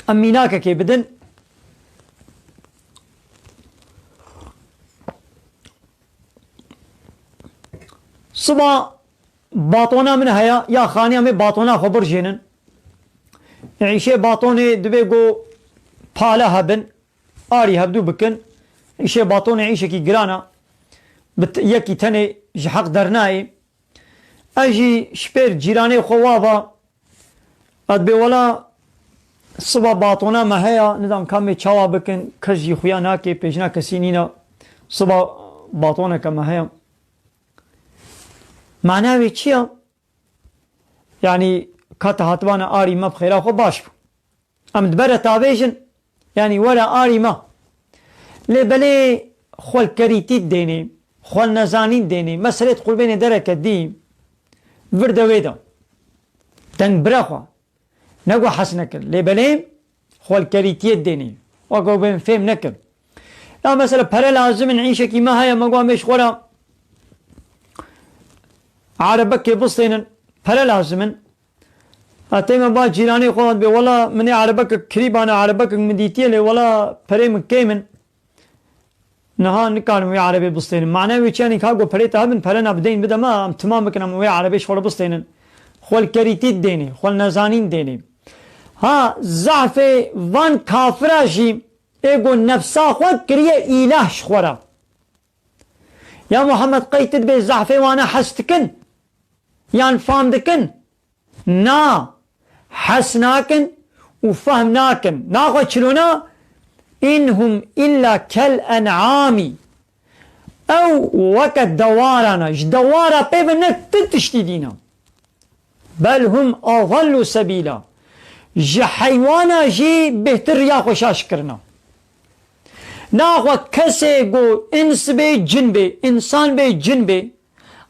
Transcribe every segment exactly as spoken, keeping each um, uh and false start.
Em mînakekê bidin. Siba batona min heye, ya xaniya min batona xwe birjênin. Îşê batonê divê ku pale hebin, arî hevdû bikin. Îşê batonê îşekî giran e. Bi t-, yekî tenê ji heq dernayê. Ez jî ji pêr cîranê xwe wa va, ez dibê wela siba batona me heye, nizam ka em ê çawa bikin, kes jî xuya nake, pêjina kesî nîne, siba batoneke me heye. Mana wê çi ye? Yanî ka te hatibana arî me bi xêra xwe baş bû. Em dibere tavêjin, yanî were arî me. Lê belê xwelkerîtî dênê, xwelnezanîn dênê, meselê di qurbênê dereke dî, vir de wê de. Deng bire xwe. Ne ku hez nekir. Lê belê xwelkerîtiyê dênê. Weke bên fêm nekir. Ya mesela pere lazim in, îşekî me heye, me got em ê ji xwe re erebekê bistênin. Pere lazim in. Hatê me ba cîranê xwe dibê, wela min ê erebekek kirîbane, erebekek min dîtiye, lê wela perê min kêm in. Niha nikarim wê erebê bistênim. Mane wê çi, yanî ka got perê te hebin, pere na bi deyn bide me, em timam bikin, em wê erebê ji xwe re bistênin. Xwelkerîtî dênê, xwelnezanîn dênê. Ha, zehfê van kafira jî ê got nefsa xwe kiriye îlah ji xwe re. Ya Muhammed, qey tu dibê zehfê wana hes dikin? Yan fam dikin? Na, hes nakin û fehm nakin. Naxwe çilona, in hum illa kel en'amî. Ew weke dewaran e. Ji dewara pê ve ne ti tiştî dîn e. Bel hum adallu sebîla. Ji heywana jî bêhtir riya xwe şaş kirine. Naxwe kesê ku ins bê, cin bê, însan bê, cin bê,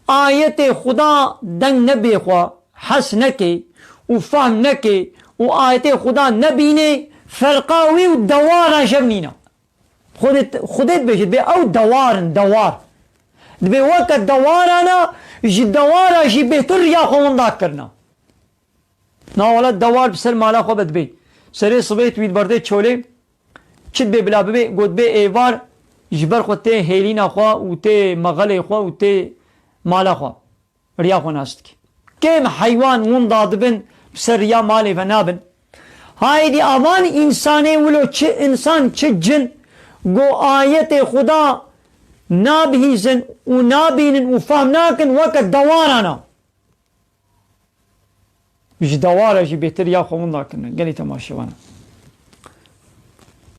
ayetê Xuda deng nebê xwe, hes nekê û fehm nekê û ayetê Xuda nebînê, ferqa wî û dewara jev nîne. Xwedê, Xwedê dibêje, dibê ew dewar in, dewar. Dibê weke dewarana, ji dewara jî bêhtir riya xwe winda kirina. Na wele dewar bi ser mala xwe ve dibê. Serê sibê tu wî di berdê çolê, çi dibê bila bibê, got dibê êvar ji ber xwe tê hêlîna xwe û tê mexelê xwe û tê mala xwe. Riya xwe nas dike. Kêm heywan winda dibin, bi ser riya malê ve nabin. Haydî avan însanê wilo çi însan çi cin, go ayetê Xuda nabihîzin û nabînin û fehm nakin, weke dewarana. Ji dewara jî bêhtir ya xwe winda kirine. Gelî temaşevan.